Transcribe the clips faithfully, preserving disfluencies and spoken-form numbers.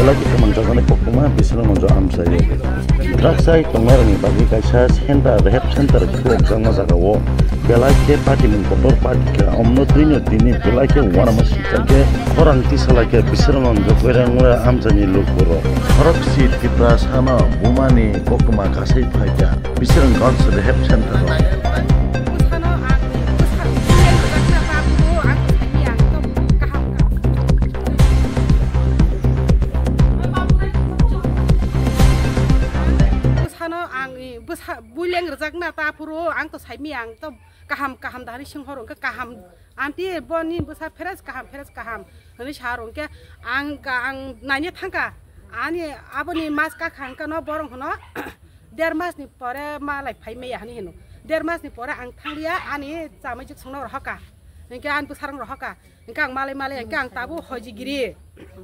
Belai khe kwmang jajaknai koktwma bisingo no jo amchaio. Drugs chai tongnairokni bagwi kaisa center, rehab center khulokjakma jagao belai khe party mung kotor party kha. Omno twino tini belai khe uanama sijak khe khorang tisa lai khe bisingo no jo koirang ura amchaini lukurok. Khorokse Tiprasano bumani koktwma kasai phai kha. Bising Girls Rehab Center o. Bwsano ang, bwsa-, bwsa-, ang kaham, kaham. Bwsano ang, bwsa-, buileng rwjakna ta phuru ang to saimaya, ang to kaham, kaham da hinwi swnghoro, hwnkhe kaham. Aunty, boni bwsa fresh kaham, fresh kaham hinwi sa rw, hwnkhe ang, ang naina thangkha. Ani aboni mas kakha hwnkhe no borok hwno, der masni pore malai phai maya hinwi hino. Der masni pore ang thangliya, ani chamai juk songno rohorkha. Hwnkhe ani bwsarok rohorkha. Hwnkhe ang malai malai, hwnkhe ang tabuk hojigiri,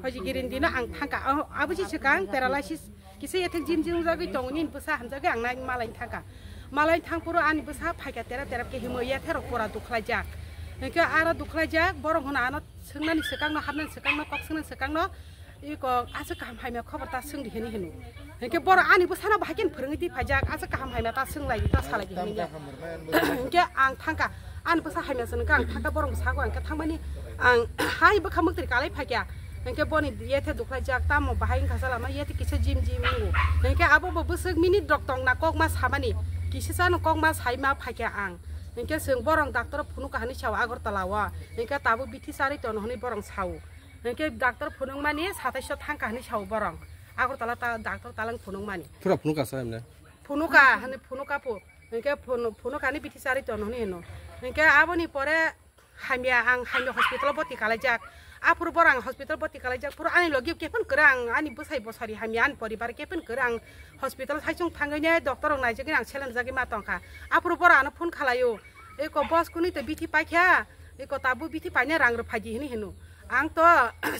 hojigiri ni dino ang thangkha. Abo si swkang paralysis. Kisa yathek jim jim jagwi tongo, nini bwsa hamjagwi ang nai malai thangkha. Malai thangphuru ani bwsa phaikha tera tera khe himo yathe rok pura dukhlaijak. Hwnkhe aro dukhlaijak, borok hwno ano swngnani swkangno, hapnani swkangno, kok swngnani swkangno, iko aswk kaham hamya khobor ta swngdi hinwi hino. Hwnkhe borok ani bwsano bahai khe phwrwngwi twi phaijak, aswk kaham hamya ta swnglaidi, ta salaidi hinwi. Hwnkhe ang thangkha. Ani bwsa hamya se nokha ang thangkha, borok bwsa khe ang khe thangmani ang hai bwkha mwktwi kalai phaikha. Hwnkhe boni yathe dukhlaijak, tamo bahai wngkha sala ma yathe kisa jim jim wngo. Hwnkhe abo bo bwswk minute rok tongna kokma samani, kisa chano kokma saima phaikha ang. Hwnkhe chwng borok doctor phunukha hinwi sao Agartala o. Hwnkhe tabuk bithi charwi tono hinwi borok sao. Hwnkhe doctor phunukmani satais o thangkha hinwi sao borok. Agartala ta doctor talang phunukmani. Phura phunukha sa emne? Phunukha hinwi phunukha phu. Hwnkhe phunu-, phunukha hinwi bithi charwi tono hinwi hino. Hwnkhe aboni pore hamya, ang hamya hospital o boti kalaijak. Aphuru borok ang hospital boti kalaijak. Phuru ani logi kefin kwrwi ang, ani bwsai bosari hamya, ani poribar kefin kwrwi ang hospital saichung thangwi ne doctor rok naijagwi ang saline rwjagwi ma tongkha. Aphuru borok ano phone khalaio. Eko bos kwnwi to bithi paikha. Eko tabuk bithi paina rang rw phaidi hinwi hino. Ang to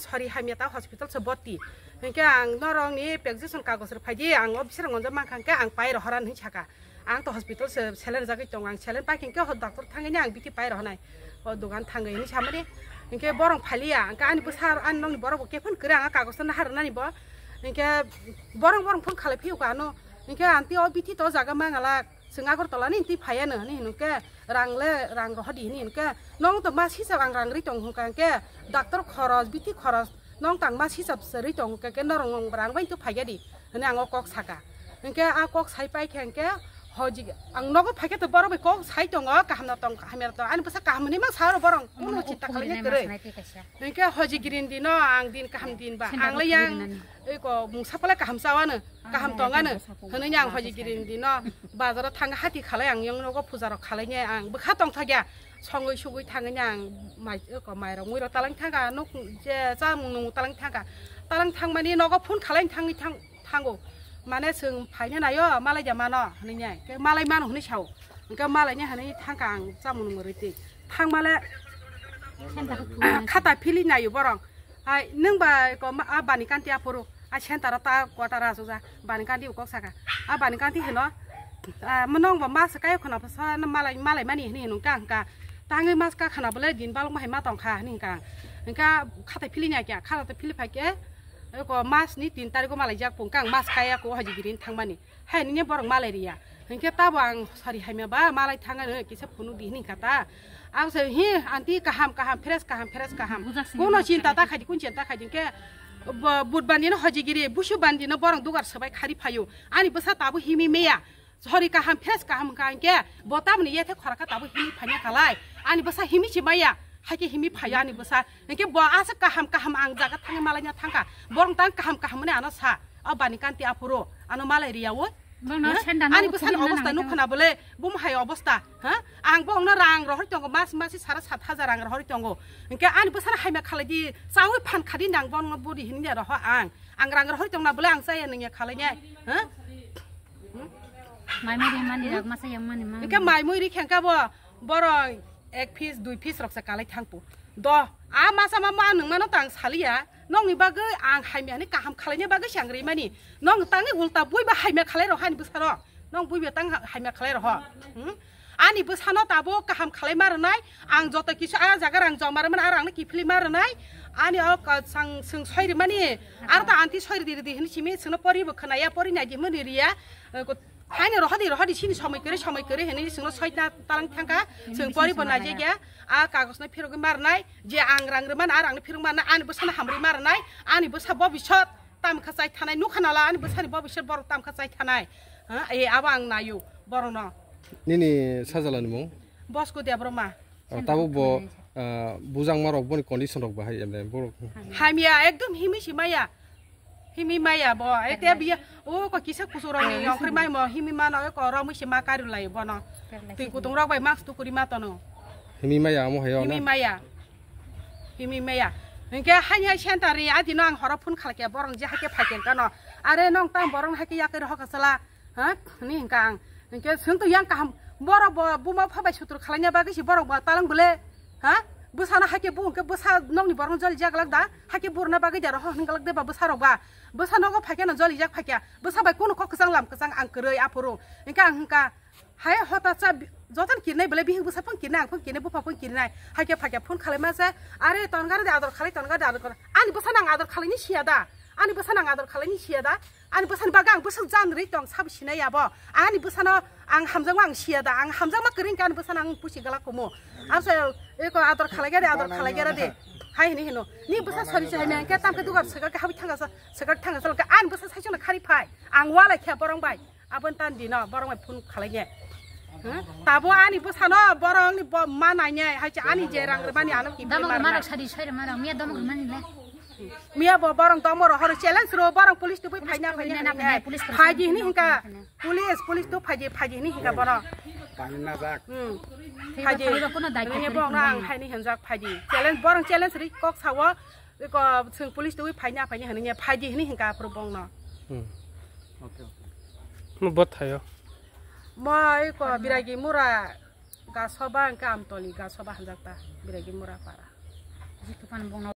sori hamya ta hospital se boti. Hwnkhe ang norokni prescription kagoj rw phaidi, ang o bising gonjo mankha hwnkhe ang pai rohora hinwi saka. Ang to hospital se saline rwjagwi tongo, ang saline paikha hwnkhe ho doctor thangwi ang bithi pai rohornai. O dogan thangwi hinwi samani. Hwnkhe borok phaliya, hwnkhe ani bwsa ani nokni borok bo kefin kwrwi ang kagoj no naharnani bo. Hwnkhe borok borok phone khalai phiyokha ano. Hwnkhe aunty o bithi to jaga mangalak. Chwng Agartala ni twi phaiya no hinwi hino khe, rang le rang rohordi hinwi hino khe, nong to mas hisab ang rang rwi tong hwnkha hwnkhe, doctor khoros, bithi khoros, nong tang mas hisab se rwi tong hwnkha khe, norok nong rang bai to phaiya di hinwi ang o kok saka. Hwnkhe a kok sai paikha hwnkhe, hoji ang nogo phaikhe to borok bai kok sai tongo, kaham no tong, hamya no tong, ani bwsa kaham hinwi mang sa oro borok, kuno chinta khlaina kwrwi. Hwnkhe hojigiri ni dino ang din kaham din ba, ang le yang eko mungsa phala kaham chawano. Kaham tong ano, hinwi ang hojigiri ni dino bazaro thang hati khalai ang yang nogo puja rok khalai ne ang bwkha tong thakya songwi sugwi thangwi ne ang mai ko mai rok mui rok talang thangka nuk je chamung nung talang thangka talang thangmani nogo phone khalai thangwi thang thango mane chwng phaina nayo malai ja mano hinwi ne ke malai mano hinwi sao hwnkhe malai ne hinwi thangka ang chamung nung rwi twi thangmale khata phili nayo borok. Hai, nwng ba ko ma-, a bani kanti aphuru, a center o ta quarter asukja, bani kanti bo kok saka. A bani kanti hino, a, mo nwng bo mas kai khwna pho sa, na malai, malai mani hini hino ka hwnkha. Tangwi mas ka khwna bole din balok ma hai ma tong kha hini hwnkha. Hwnkha khatai phili nya kya, khatai phili phai khe, ko mas ni tin tarikh o malai jak pung kang mas kaya ko hojigiri thangmani. Hai nini borok malai riya. Hinkhe tabo ang sari hamya ba malai thangano kisa phunuk di hini kata. Ang se hi anti kaham kaham fresh kaham fresh kaham. Bujak sini Kono bujak chinta sini. Ta khaidi kun chinta khaidi ke budbandi no hojigiri busu bandi no borok dugar sabai khari phayo. Ani bwsa tabo himi meya. Sori kaham fresh kaham hwnkha hinkhe bo tamni yethe khoraka tabo himi phanya khalai. Ani bwsa himi si maya. Haikhe himi phayo ani bwsa. Hinkhe bo asa kaham kaham ang jaga thangwi malai na thangkha. Borok tang kaham kaham mani ano sa. O bani kanti aphuru ano malai riyawo. Bono Ha? Senda Ani nogo bwsani thumina obostha nangwi nukho na bole, bum hai obostha, ha? Ang bo wngno rang rohor tongo, mas masi sara sat hajar rang rohor tongo. Hinkhe ani bwsano haima khalai di, chawi phan khadi nang bono budi hinwi roho ang. Ang rang rohor tong na bole ang chaya nungya khalai ne, ha? Mai mari mani Hmm? Rok masa yang mani mani. Hinkhe mai mui ri khengka bo, borok ek piece, dui piece rok se kalai thangpo. Do, a masa ma ma nung mano tang saliya. Nokni bagwi ang hamya hinwi kaham khalaina bagwi se ang rimani. Nong tangwi ulta buiba hamya khalai rok hani bwsarok. Nong buiba tang ha-, hamya khalai rok ho. Hmm? Ani bwsano tabuk kaham khalai ma rwnai, ang joto kisa a jaga rang joma rwmani, a rangno kiphilwi ma rwnai. Ani o ka-, sang, swng soi rwmani, ar ta anti soi rwdi rwdi hwnwi simi swngno poribo khwnaya, pori naidi hwnwi riya. Haino rohodi, rohodi, sini somoi kwrwi, somoi kwrwi hwnwi swngno soitna talang thangkha, swng poribo naijagya. A kagosno phirogwi ma rwnai, je ang rang rwmani, a rangno phirogwi ma rwnai, ani bwsano hamrwi ma rwnai, ani bwsa bobisot. Tam kha chai thanai, nukha nala ani bwsani bobisor borok tam kha chai thanai. Ha, e, abo ang nayo borokno. Nini sajala ni mung? Bosko Debbarma. Ah, tabuk bo, ah, bujang marok boni condition rok bahai emne borok. Hamya, ekdom himi si maya. Himi maya bo, ete biya, o ko kisa kusuk rok ni yongkri mai mo, himi mano ko romwi si ma karu lai bono. Twi kutung rok bai mask tukuri ma tono. Himi maya amo hayo na? Himi maya. Himi maya. Hingke hai hai center ni adi no ang horo phone khalke borong je hake phaike kano. Are nong tang borong hake yakir hoka sala. Ha? Ni hingka ang. Hingke sung to yang kaham. Borok bo buma phabai sutur khalanya bagwi si borok bo talang bole. Ha? Bwsano hake bu hingke bwsa nong ni borong joli jak lak da. Hake burna bagwi da roho hingka lak de ba bwsa rok ba. Bwsa nogo phaike no joli jak phaike. Bwsa bai kunu kok kwchang lam kwchang ang kwrwi aphuru. Hingke ang hingka. Hai hota cha bi-, jotono kirnai belai bihik bwsa phang kirnai, ang phang kirnai, bupha phang kirnai. Hai khe phai khe phone khalai ma se, "Are ton gari de ador khalai, ton gari de ador khalai." Ani bwsa nang ador khalai ni siya da. Ani bwsa nang ador khalai ni siya da. Ani bwsa ni bagwi ang bwswk jan ri tong sabo sinai abo. Ani bwsa no ang hamjak ma ang siya da. Ang hamjak ma kwrwi khe ani bwsa nang pusi gala kumo. Asa eko ador khalai gari, ador khalai gari de. Hai hini hino. Ni bwsa sori se hai me ang khe tam khe dugar sega khe habi thanga sa, sega thanga sa khe ani bwsa sai chuna khari phai. Ang walai khe borong bai. Aboni tan dino borok bai phone khalai ne. Hmm? Tabo ani bwsano borok ni bo ma nai ne hai cha ani je rang rwmani ano ki Damo bwrwi ma marok rwmani. Sadi soi rwma rok miya damo rwmani le. Miya bo borok damo ro horo challenge ro borok police tu bai phaina phaina phaina, phaina, police phaidi hini hingka. Police, police tu phaidi, phaidi hini hingka borok. Pani najak. Hmm. Phaidi. Phaidi ba kono daikhe hini police borok na ang phaidi. Haini hinjak phaidi. Challenge borok challenge ri kok sawo. Eko, chwng police twi phaina, phaina hwnwi phaidi hwnwi hwnka aphuru bongno. Hmm. Okay, okay. Mo bot thayo. Mo eko, Biragi Mura gasoba hwnka Amtoli gasoba hanjakta Biragi Mura para. Jitupan bongno.